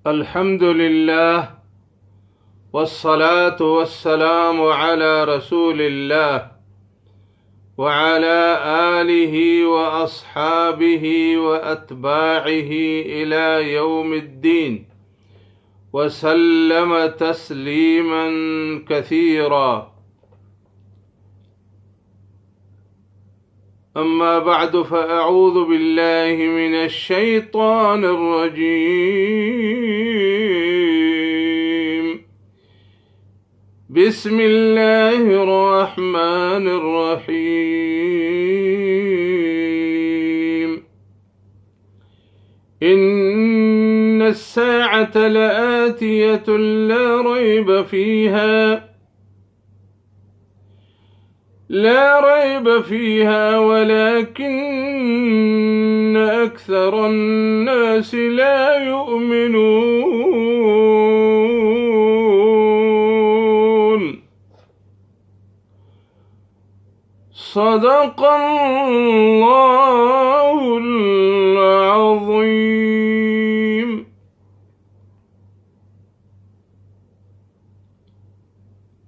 الحمد لله، والصلاة والسلام على رسول الله، وعلى آله وأصحابه وأتباعه إلى يوم الدين، وسلم تسليما كثيرا. أما بعد، فأعوذ بالله من الشيطان الرجيم. بسم الله الرحمن الرحيم. إن الساعة لآتية لا ريب فيها، لا ريب فيها ولكن أكثر الناس لا يؤمنون. صدق الله العظيم.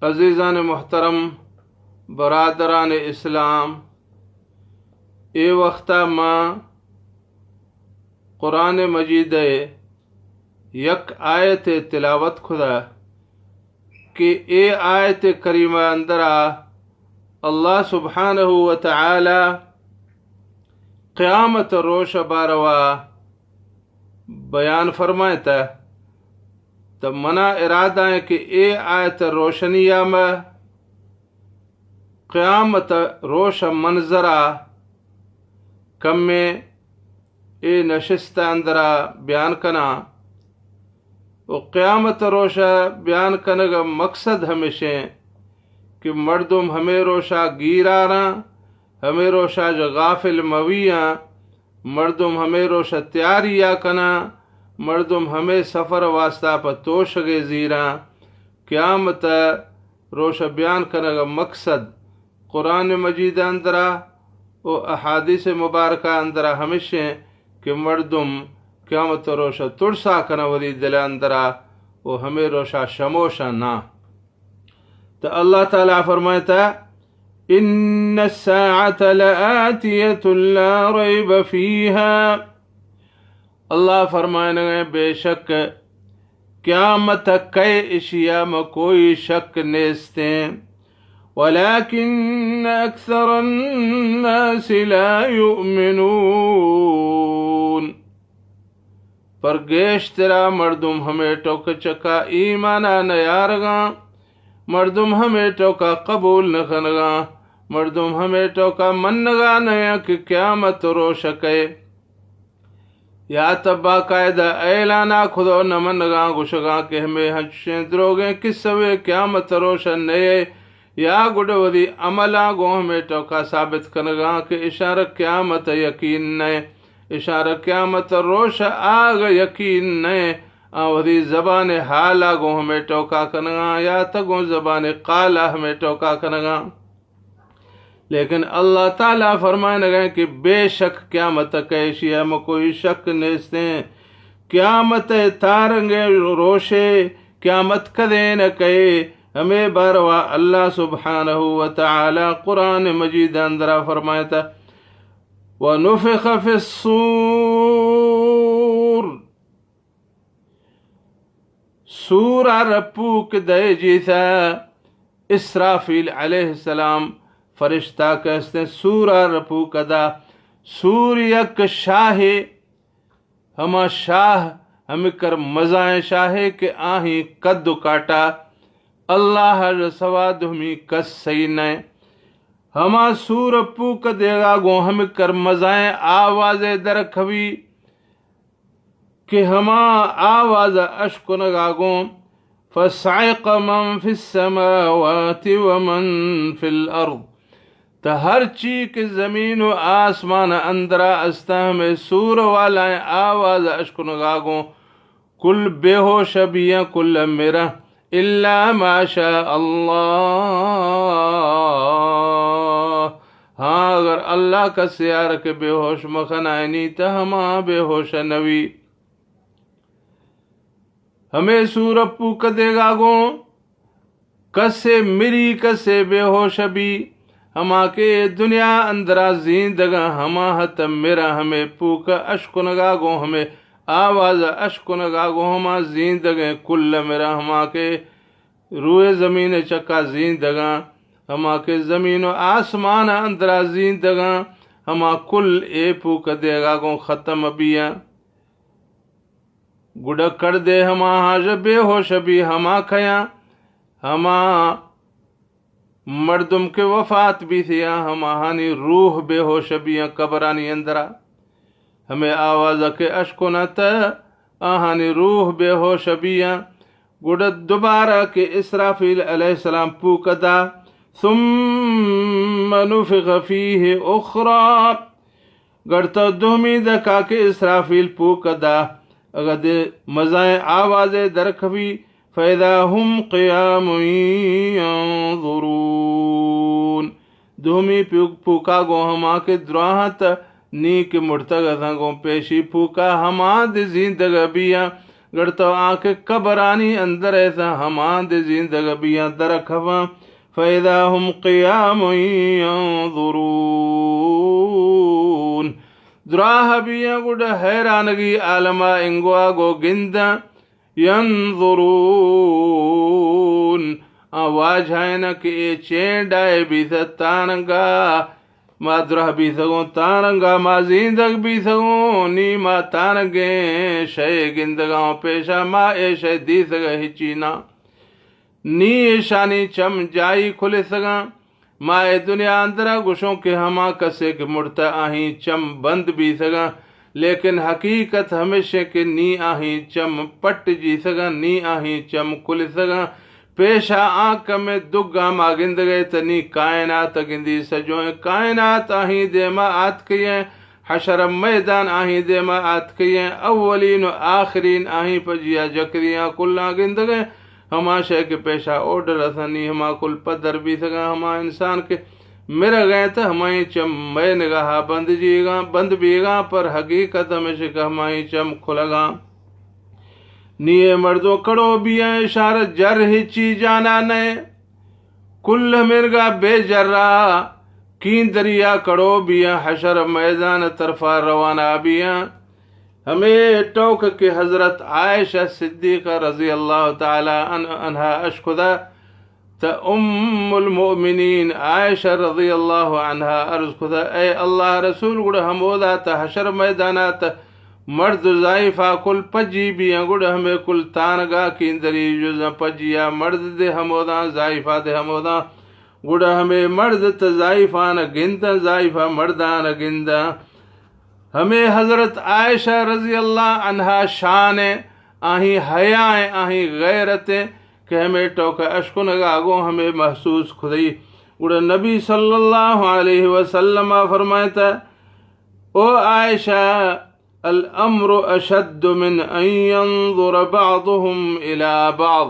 عزیزان محترم، برادران اسلام، اے وختا ما قرآن مجید ءِ یک آیت تلاوت کھدا کہ اے آیت کریمہ اندرا اللہ سبحانہ و تعالی قیامت روش باروا بیان فرمائتا، تو منا ارادہ ہے کہ اے آیت روشنی ما قیامت روش منظرا کمے اے نشست اندرا بیان کناں۔ و قیامت روشا بیان کنگ مقصد ہمیشیں کہ مردم ہمے روشا گیراراں، ہمے روشا ژ غافل مویاں، مردم ہمے روشا تیاریا کناں، مردم ہمے سفر واسطہ پہ توشگے زیراں۔ قیامت روش بیان کنگ مقصد قرآن مجید اندرا و احادیث مبارکہ اندرا ہمیشیں کہ مردم قیامت روش ترسا کناں وتی دل اندرا و ہمے روشا شموشاں ناں۔ تو اللہ تعالی فرمائتا، ان الساعة لآتية لا ريب فيها۔ اللہ فرمائنگے، بے شک قیامت کئے اشیا میں کوئی شک نیستیں، ولكن أكثر الناس لا يؤمنون۔ پر گیشترا مردم ہمے ٹوک چکا ایمانا نیارگاں، مردم ہمے ٹوکا قبول نہ کنگاں، مردم ہمے ٹوکا منگا نہ کہ قیامت روش کئے۔ یا تہ باقاعدہ اعلانا کھدو نہ منگاں، گوشگاں کہ ہمے ہنچیں دروگیں قصوے، قیامت روش نئے، یا گڈ وتی عملاں گوں ہمے ٹوکا ثابت کنگاں کہ اشاں را قیامت یقین نئے، اشاں را قیامت روش آگ یقین نئے، آ وتی زبان حالا گوں ہمے ٹوکا کنگاں یا تہ گوں زبان قالا ہمے ٹوکا کنگاں۔ لیکن اللہ تعالی فرمائنگے کہ بے شک قیامت کئے اشیا میں کوئی شک نیستیں۔ قیامت تارنگے روشے، قیامت کدے نہ کئے، ہمے باروا اللہ سبحانہ و تعالی قرآن مجید اندرا فرمائتا، ونفخ في الصور، سورا رپوک دئے جیتا۔ اسرافیل علیہ السلام فرشتہ کہ استیں، سورا رپوک دا۔ سور یک شاہے، ہما شاہ ہمکر مزائیں شاہے کہ آہیں قد و کاٹا اللہ ء سوا دومی کس سہی نئے۔ ہما سور پوک دیگا گوں ہمکر مزائیں آوازے درکھوی کہ ہما آواز اشکنگا گوں، فصعق من في السماوات ومن في الأرض، تہ ہرچی کہ زمین و آسمان اندرا استاں، ہمے سور والائیں آواز اشکنگا گوں کل بے ہوش بیاں، کل مرا، الا ما شاء اللہ، ہاں، اگر اللہ کسے آرا کہ بے ہوش مکنائنی، تہ ہما بے ہوش نوی۔ ہمے سور ءَ پوک دیگا گوں کسے مری، کسے بے ہوش بی، ہما کہ اے دنیا اندرا زیندگاں، ہما ہت مراں ہمے پوک ءَ اشکنگا گوں، ہمے آواز ءَ اشکنگا گوں، ہما زیندگیں کل ءَ مراں، ہما کہ روئے زمین ءِ چکا زیندگاں، ہما کہ زمین و آسمان ءِ اندرا زیندگاں، ہما کل اے پوک ءَ دیگا گوں ختم بیاں۔ گڈا کڑدے ہماہاں ژہ بے ہوش بی، ہما کیاں، ہما مردم کہ وفات بیثیاں، ہماہانی روح بے ہوش بیاں قبرانی اندرا۔ ہمے آواز ءَ کہ اشکناں تہ آہانی روح بے ہوش بیاں۔ گڈا دوبارہ کہ اسرافیل علیہ السلام پوک دا، ثم نفخ فیہ اخری، گڑ تو دومی دکا کہ اسرافیل پوک دا، اگہ دے مزائیں آوازے درکھوی، فاذا هم قیام ینظرون۔ دومی پوک، پوکا گوں ہما کہ دراہاں تہ نی کہ مڑتگ اتاں، گوں پیشی پوکا ہما دے زیندگ بیاں، گڑ تو آ کہ قبرانی اندر ایساں ہما دے زیندگ بیاں درکھواں۔ فاذا هم قیام ینظرون۔ دراہ بیاں گڈ حیرانگی عالما انگوا گو گنداں۔ ینظرون۔ آ واجہائنا کہ اے چین ڈائے بیثہ تانگا ما دراہ بیثگوں، تانگا ما زیندگ بیثگوں، نی ما تانگیں شے گندگاں، پیشا ما اے شے دیثگا ہچی نہ۔ نی ایشانی چم جائی کھلسگاں۔ ما اے دنیا اندرا گوشوں کہ ہما کسے کہ مڑتہ آہی چم بند بیثگاں، لیکن حقیقت ہمیشیں کہ نی آہی چم پٹ جیثگاں، نی آہی چم کھلسگاں۔ پیشا آ کمیں دگاں ما گندگئے تہ نی کائنات گندی، سجوئیں کائنات آہی دیما آتکئیں۔ حشر میدان آہی دیما آتکئیں، اولین و آخرین آہی پجیا جکریاں کلاں گندگئیں۔ ہما شے کہ پیشا اوڈ رسنی ہما کل پدر بیثگاں۔ ہما انسان کہ مرگئیں تہ ہمائی چم مئے نگاہا بند جیگاں، بند بیگاں، پر حقیقت ہمیشیں کہ ہمائی چم کھلگاں۔ نی اے مردم کڑو بیاں، اشارہ جر ہچی جانا نئے۔ کل ہمینگا بے جرا کیندریا کڑو بیاں، حشر میدان طرفا روانا بیاں۔ ہمے ٹوک کہ حضرت عائشہ صدیقہ رضی اللہ تعالی عن-، عنہا اشکدا، تہ ام المؤمنین عائشہ رضی اللہ عنہا عرض کثہ، اے اللہ رسول، گڑا ہمودا تہ حشر میدانا تہ مرد و زائفا کل پجی بیاں، گڑا ہمے کل تانگا کیندری جزاں، پجیا مرد دے ہموداں، زائفا دے ہموداں، گڑا ہمے مرد تہ زائفان گنداں، زائفا مردان گنداں۔ ہمے حضرت عائشہ رضی اللہ عنہا شان ء، آہی حیا ء، آہی غیرت ء کہ ہمے ٹوکہ اشکنگا گوں ہمے محسوس کھدئی۔ گڑا نبی صلی اللہ علیہ وسلم ء فرمائتا، او عائشہ، الامر اشد من ان ينظر بعضهم الى بعض۔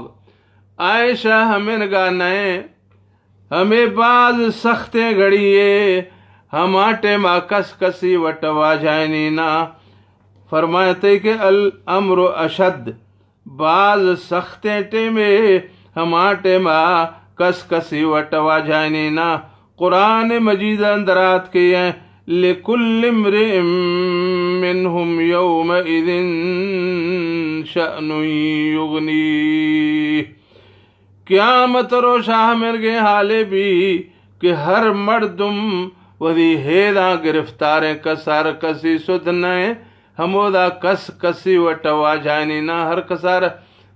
عائشہ، ہمینگا نئے، ہمے باز سختیں گھڑی یے، ہما ٹیما کس کسی وٹ واجہائنی نا۔ فرمائتے کہ الامر اشد، باز سختیں ٹیمے، ہما ٹیما کس کسی وٹ واجہائنی نا۔ قرآن مجید اندر آتکے، لکل امرئ منهم یومئذ شأن یغنیہ۔ قیامت روشا ہمرگیں حالے بی کہ ہر مردم وثی ہیداں گرفتاریں، کس ہر کسی سدھ نئے، ہمودا کس کسی وٹ واجہائنی نا، ہر کسار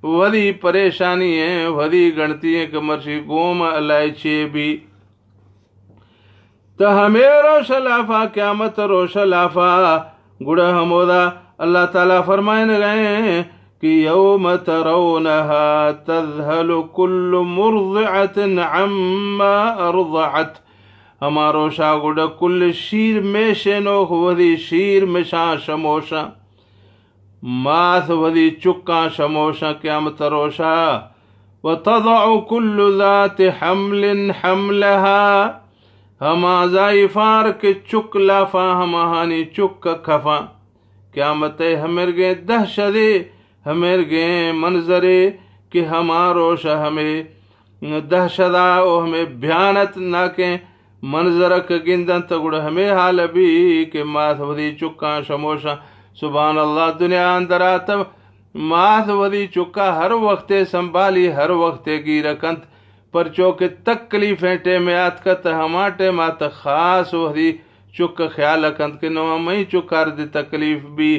وثی پریشانی ایں، وثی گنتی ایں کہ مرشی گوم اللہ چے بی۔ تہ ہمے روش لافا، قیامت روش لافا، گڑا ہمودا اللہ تعالی فرمائنگئے کہ یوم ترونها تذهل كل مرضعة عما ارضعت۔ ہما روشا گڑا کل شیر میشینوک وثی شیر مشاں شموشاں۔ ماس وثی چکاں شموشاں قیامت روشا۔ وتضع كل ذات حمل حملها۔ ہما زائفار کہ چک لافاں، ہماہانی چک کفاں۔ قیامت ہمرگیں دہشتے، ہمیرگیں منظرے کہ ہما روش ہمے دہشتا و ہمے بھیانت ناکیں منظرک گندنت، گڑا ہمے حال بی کہ ماس وثی چکاں شموشاں۔ سبحان اللہ، دنیا اندر آتم ماس وثی چکا ہر وقتے سنبھالی، ہر وقتے گیر کنت، پرچو کہ تکلیفیں ٹیمے آتکت، ہما ٹیما تہ خاص وثی چک خیال کنت کہ نوں مئی چکار دی تکلیف بی۔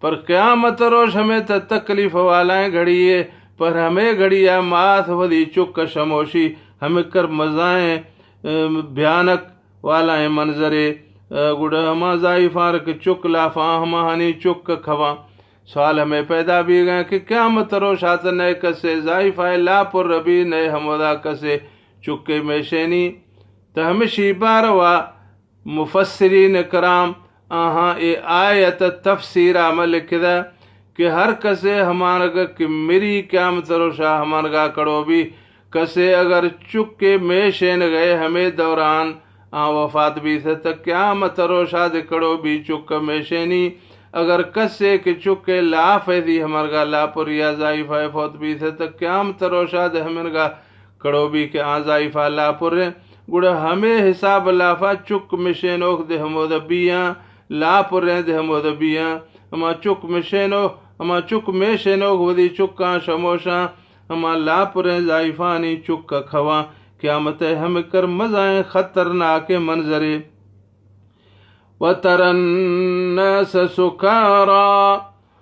پر قیامت روش ہمے تہ تکلیف والائیں گھڑی اے، پر ہمے گھڑی ء ماس وثی چک شموشی ہمکر مزائیں، ام، بھیانک والائیں منظرے، ء گڑا ہما زائیفار کہ چک لافاں ہماہانی چک کھواں۔ سوال ہمے پیدا بیگا کہ قیامت روشا تہ نئے کسے زائیفائے لاپر بی، نئے ہمودا کسے چکے میشینی۔ تہ ہمشی باروا مفسرین کرام آہاں اے آیت تفسیرا ما لکھدا کہ ہر کسے ہمانگا کہ مری قیامت روشا ہمانگا کڑو بی، کسے اگر چکے میشینگئے ہمے دوران آ وفات بیثہ تہ قیامت روشا دے کڑو بی چک میشینی۔ اگر کسے کہ چکے لاف ایثی ہمرگا لاپر یا زائیفہ فوت بیثہ تہ قیامت روشا دے ہمرگا کڑو بی کہ آ زائیفہ لاپریں، گڑا ہمے حساب لافا چک مشینوک دے ہمود بیاں، لاپریں دے ہمود بیاں۔ ہما چک مشینو، ہما چک میشینوک وثی چکاں شموشاں، ہما لاپریں زائیفانی چک ء کھواں۔ قیامت ء ہمکر مزائیں خطرناکیں منظرے۔ وترى الناس سكارى۔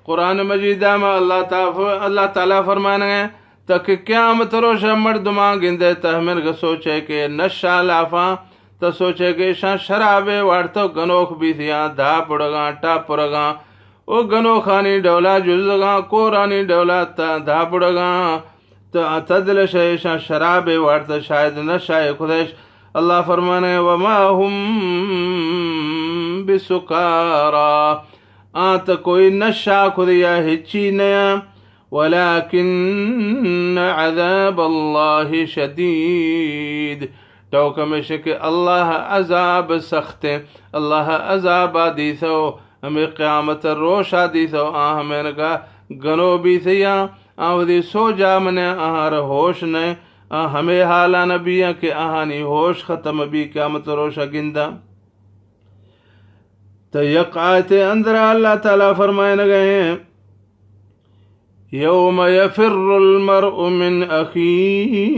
قرآن مجید ء ما اللہ تعالی، اللہ تعالی فرمانگ ء تہ کہ قیامت روشا مردماں گندے تہ ہمرگ سوچے کہ نشہ لافاں، تہ سوچے کہ ایشاں شرابے وارتو گنوک بیثیاں، دھاپڑگاں، ٹاپرگاں، او گنوکانی ڈولا جزگاں، کورانی ڈولا تا دھاپڑگاں، تا تدلش ایشاں شرابے وارت، شاید نشہ کھدش۔ اللہ فرمانے، وما هم بسكارى، آ تا کوئی نشہ کھدیا ہچی نیا، ولكن عذاب الله شديد۔ ٹوک ہمیش کہ اللہ عذاب سخت ہیں، اللہ عذاب آ دیثو، ہمیں قیامت روشا دیثو، آ ہمینگا گنو بیثیاں، آ وثی سوجا منیں، آہار ہوش نئے، آ ہمیں حالا نبیاں کہ آہانی ہوش ختم بی قیامت روشا گنداں۔ تو یک آیت اندرا اللہ تعالی فرمائنگئے، يوم يفر المرء من أخيه،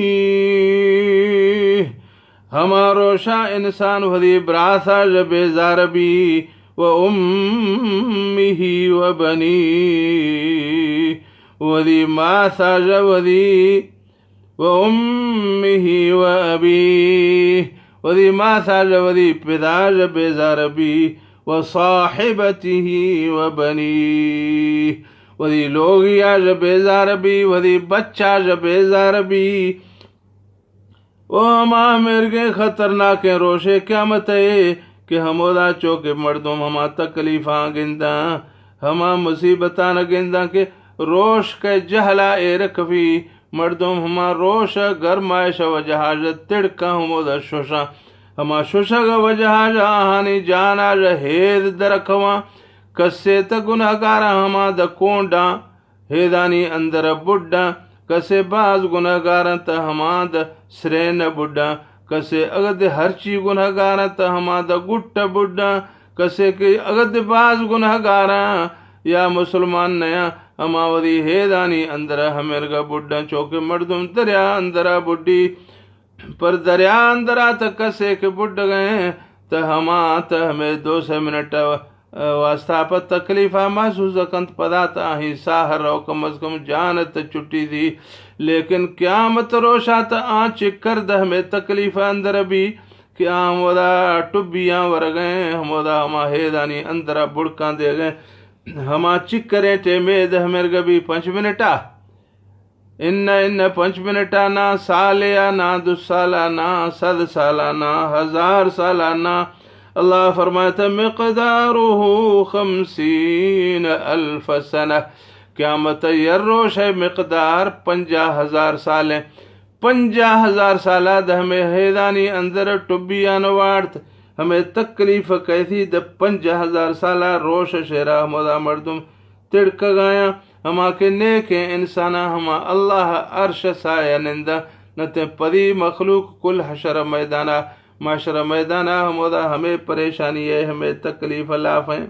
ہما روشا انسان وثی براسا ژ بیزار بی، وأمه وبنيه، وثی ماسا ژ وثی وأمه وأبيه، وثی ماسا ژ وثی پدا ژ بیزار بی، وصاحبته وبنيه، وثی لوگیا ژ بیزار بی، وثی بچا ژ بیزار بی۔ او ہما مرگیں خطرناکیں روشے قیامت اے کہ ہمودا چو کہ مردم ہما تکلیفاں گنداں، ہما مصیبتاں گنداں کہ روش کہ جہلا ایر کفی، مردم ہما روش ء گرمائش ء وجہا ژ تڑکاں ہمودا ششاں۔ ہما ششگ ء وجہا ژ آہانی جانا ژ ہید درکواں۔ کسے تہ گنہگاراں ہما دہ کونڈاں ہیدانی اندر ء بڈاں۔ کسے باز گنہگاراں تہ ہما دہ سرین ء بڈاں۔ کسے اگد ہرچی گنہگاراں تہ ہما دہ گٹ ء بڈاں۔ کسے کہ اگد باز گنہگاراں یا مسلمان نیاں، ہما وثی ہیدانی اندرا ہمرگا بڈاں، چو کہ مردم دریا اندرا بڈی۔ پر دریا اندرا تہ کسے کہ بڈگئیں، تہ ہما تہ ہمے دو سے منٹ واسطہ پہ تکلیفا محسوس کنت، پدا تہ آہی ساہ رو، کم از کم جان تہ چھٹی دی۔ لیکن قیامت روشا تہ آ چکر دہ ہمے تکلیفا اندر بی کہ آ ہمودا ٹبیاں ورگئیں، ہمودا ہما ہیدانی اندرا بڑکاں دیگئیں۔ ہما چکریں ٹیمے دہ مرگ بی پنچ منٹا۔ ان، ان پنچ منٹا نا، سالے آ نا، دو سالا نا، صد سالا نا، ہزار سالا نا۔ اللہ فرمائتا، مقداره خمسین الف سنة۔ قیامت ء یر روش ء مقدار پنجاہ ہزار سال ء۔ پنجاہ ہزار سال ء دہ ہمے ہیدانی اندر ٹبیان وارت، ہمے تکلیف کیسی دہ پنجاہ ہزار سال ء روش ء شیرا ہمودا مردم تڑکگایاں۔ ہما کہ نیکیں انساناں ہما اللہ عرش سایہ ننداں، نہ تیں پدی مخلوق کل حشر میدانا، محشر میدانا ہمودا ہمے پریشانی اے، ہمے تکلیف لاف ایں۔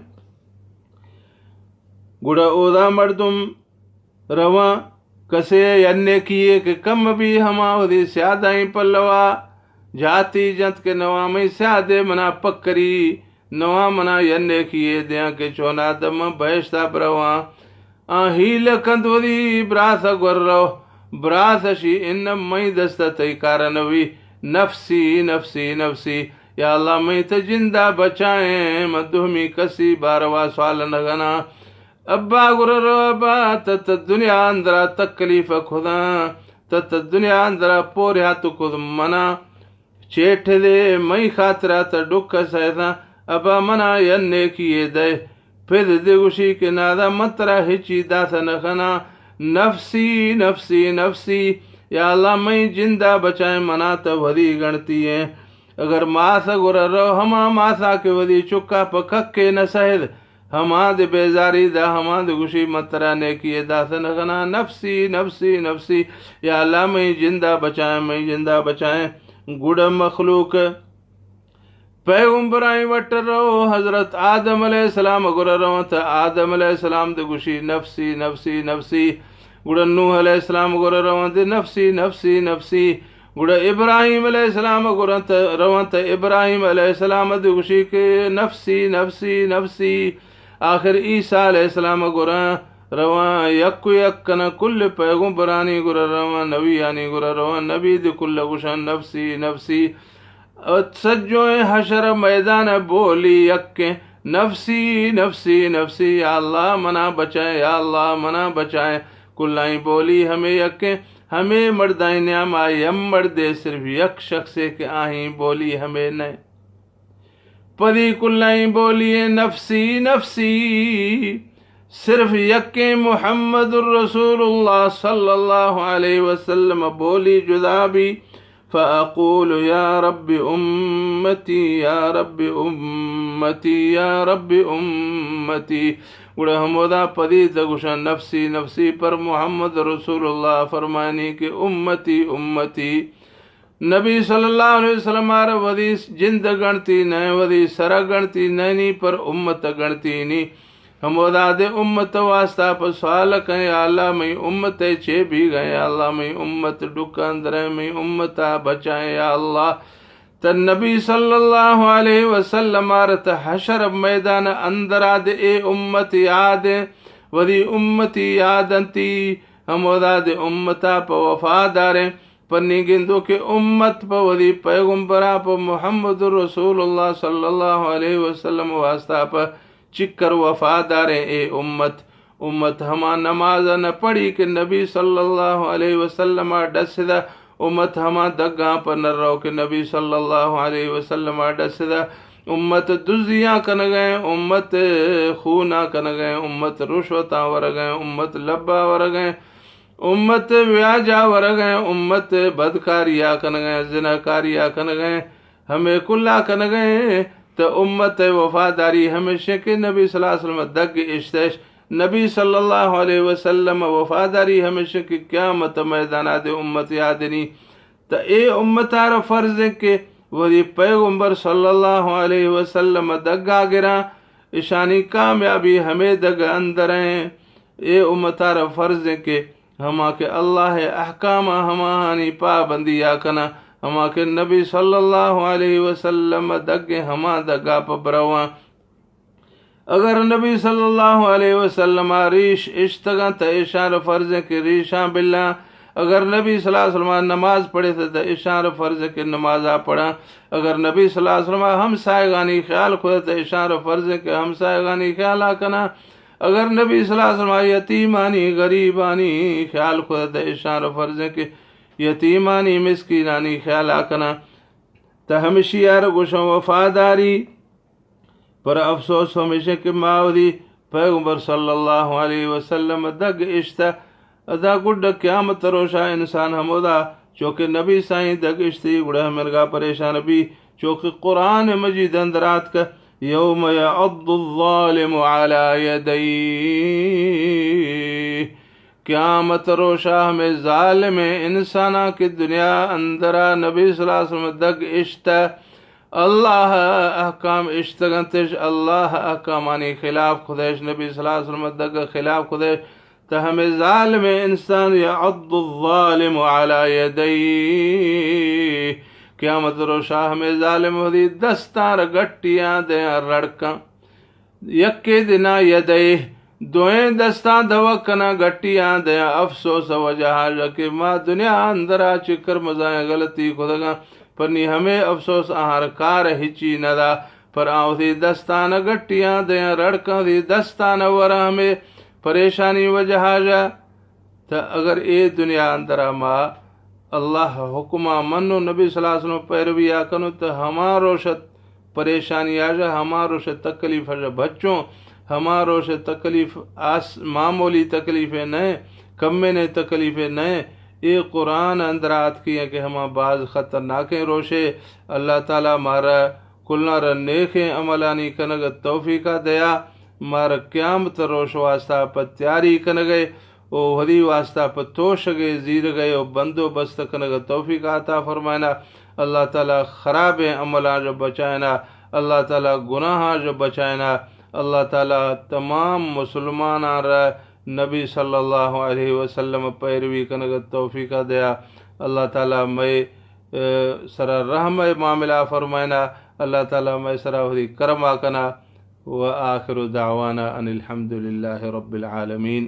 گڑا اودا مردم رواں، کسے ء یک نیکی یے کہ کم بی ہما وتی سیادائیں پلوا جاتی جنت کہ نواں مئی سیادے منا پکری، نواں منا یک نیکی یے دیاں کہ چونا دم بہشتا برواں۔ آ ہیل کند وتی براس ء گور رو، براس اشی ان مئی دست ء تئی کار نوی، نفسی نفسی نفسی، یا اللہ مئی تہ جندا بچائیں، من دومی کسی باروا سوال نہ کناں۔ ابا گڑا رو ابا، تہ تہ دنیا اندرا تکلیف کھداں، تہ تہ دنیا اندرا پوریات کھد منا چیٹ دے، مئی خاطرا تہ ڈکھ سہتاں، ابا منا یک نیکی یے دے۔ پد دے گوشی کہ نادا من ترا ہچی دات نہ کناں، نفسی نفسی نفسی، یا اللہ مئی جندا بچائیں، منا تہ ودی گنتی ایں۔ اگر ماس ء گورا رو، ہما ماسا کہ ودی چکا پہ ککے نہ سہد، ہما دے بیزاری دا، ہما دے گوشی من ترا نیکی ء دات نہ کناں، نفسی نفسی نفسی، یا اللہ مئی جندا بچائیں، مئی جندا بچائیں۔ گڑا مخلوق پیغمبرانی وٹ رو، حضرت آدم علیہ السلام گورا رونت، آدم علیہ السلام دے گوشی نفسی نفسی نفسی۔ گڑا نوح علیہ السلام گورا رونت، نفسی نفسی نفسی۔ گڑا ابراہیم علیہ السلام گورا رونت، ابراہیم علیہ السلام دے گوشی کہ نفسی نفسی نفسی۔ آخر عیسی علیہ السلام گورا رواں، یک و یک کناں، کل پیغمبرانی گورا رواں، نبیانی گورا رواں، نبی دے کل گوشاں نفسی نفسی۔ ات سجوئیں حشر میدان بولی یکیں، نفسی نفسی نفسی، یا اللہ منا بچائیں، یا اللہ منا بچائیں۔ کلائیں بولی ہمے یکیں، ہمے مردائیں نیاما یم مردے صرف یک شخصے کہ آہیں بولی ہمے نئے۔ پدی کلائیں بولی نفسی نفسی۔ صرف یکیں محمد رسول اللہ صلی اللہ علیہ وسلم بولی جدا بی، فاقول یا رب امتی، یا رب امتی، یا رب امتی۔ گڑا ہمودا پدی تہ گوشاں نفسی نفسی، پر محمد رسول اللہ فرمانی کہ امتی امتی۔ نبی صلی اللہ علیہ وسلم ء را وتی جند گنتی نئے، وتی سر گنتی نئے نی، پر امت گنتی نی۔ ہمودا دے امت واسطہ پہ سوال کن، یا اللہ مئی امت چے بیگئے، یا اللہ مئی امت ڈکاں درئے، مئی امتا بچائیں یا اللہ۔ تہ نبی صلی اللہ علیہ وسلم ء را تہ حشر میدان اندرا دے اے امت یاد ایں، وتی امتی یاد انتی، ہمودا دے امتا پہ وفاداریں۔ پنی گندو کہ امت پہ وتی پیغمبرا، پہ محمد رسول اللہ صلی اللہ علیہ وسلم واسطہ پہ چکر وفاداریں اے امت۔ امت ہما نماز نہ پڑھی کہ نبی صلی اللہ علیہ وسلم ڈسدہ، امت ہما دگاں پہ نہ رو کہ نبی صلی اللہ علیہ وسلم ڈسدہ۔ امت دزیاں کنگئے، امت خونا کنگئے، امت رشوتاں ورگئے، امت لبا ورگئے۔ امت ویاجا ورگئے، امت بدکاریا کنگئے، زناکاریا کنگئے، ہمے کلا کنگئے۔ تہ امت وفاداری ہمیشیں کہ نبی صلی اللہ علیہ وسلم دگ اشتش۔ نبی صلی اللہ علیہ وسلم وفاداری ہمیشیں کہ قیامت میدانا دے امت یادنی۔ تہ اے امتارا فرض ایں کہ وتی پیغمبر صلی اللہ علیہ وسلم دگا گراں، اشانی کامیابی ہمے دگ اندریں۔ اے امتارا فرض ایں کہ ہما کہ اللہ ء احکام ء ہماہانی پابندی ء کناں، ہما کہ نبی صلی اللہ علیہ وسلم ء دگیں ہما دگا پہ برواں۔ اگر نبی صلی اللہ علیہ وسلم ء ریش اشتگاں تہ ایشان فرض ایں کہ ریشاں بلاں۔ اگر نبی صلی اللہ علیہ وسلم ء نماز پڑھت تہ ایشان فرض ایں کہ نمازا پڑھاں۔ اگر نبی صلی اللہ علیہ وسلم ء ہمسائگانی خیال کھت تہ ایشان فرض ایں کہ ہمسائگانی خیالا کناں۔ اگر نبی صلی اللہ علیہ وسلم یتیمانی، غریبانی خیال کھت تہ ایشان فرض ایں کہ یتیمانی، مسکینانی خیالا کناں۔ تہ ہمشی ء گوشاں وفاداری۔ پر افسوس ہمیشیں کہ ما وتی پیغمبر صلی اللہ علیہ وسلم دگ اشتہ۔ ادا گڈ قیامت روشا انسان ہمودا چوکہ نبی سائیں دگ اشتی گڑا ہمرگا پریشان بی، چوکہ قرآن مجید اندر آتکہ یوم یعض الظالم علی یدیہ، قیامت روشا ہمے ظالمیں انساناں کہ دنیا اندرا نبی صلی اللہ علیہ وسلم دگ اشتہ، اللہ احکام اشتگنتش، اللہ احکامانی خلاف کدش، نبی صلی اللہ علیہ وسلم دگ خلاف کدش، تہ ہمے ظالمیں انسان، یعض الظالم علی یدیہ، قیامت روشا ہمے ظالم وتی دستاں را گٹیاں دیاں رڑکاں۔ یکے دنا یدیہ، دوئیں دستاں دوا کناں گٹیاں دیاں۔ افسوس وجہا کہ ما دنیا اندرا چہ کرمزائیں غلطی کتگاں، پر نی ہمے افسوس آہاں را کار ہچی ندا۔ پر آ وتی دستاں گٹیاں دیاں رڑکاں، وتی دستاں وراں ہمے پریشانی وجہا۔ تہ اگر اے دنیا اندرا ما اللہ حکما منو، نبی صلی اللہ علیہ وسلم پیرویا کنو، تہ ہما روشت پریشانی آژا، ہما روشت تکلیف آژا بچوں، ہما روشت تکلیف آس معمولی تکلیفے نئے، کمے نے تکلیفے نئے۔ اے قرآن اندرا آتکی ہیں کہ ہما باز خطرناکیں روشے۔ اللہ تعالی مارا کلاں را نیکیں عملانی کنگ توفیقا دیا، مارا قیامت روش واسطہ پہ تیاری کنگے او وہدی واسطہ پہ توشگے زیرگے او بندوبست کنگ توفیق عطا فرمائنا۔ اللہ تعالی خرابیں عملاں جو بچائنا، اللہ تعالی گناہاں جو بچائنا، اللہ تعالی تمام مسلماناں را نبی صلی اللہ علیہ وسلم پیروی کنگ توفیقا دیا۔ اللہ تعالی مئے، اے، سرا رحم معاملہ فرمائنا، اللہ تعالی مئے سرا وہدی کرما کنا۔ وآخر دعوانا ان الحمد للہ رب العالمین۔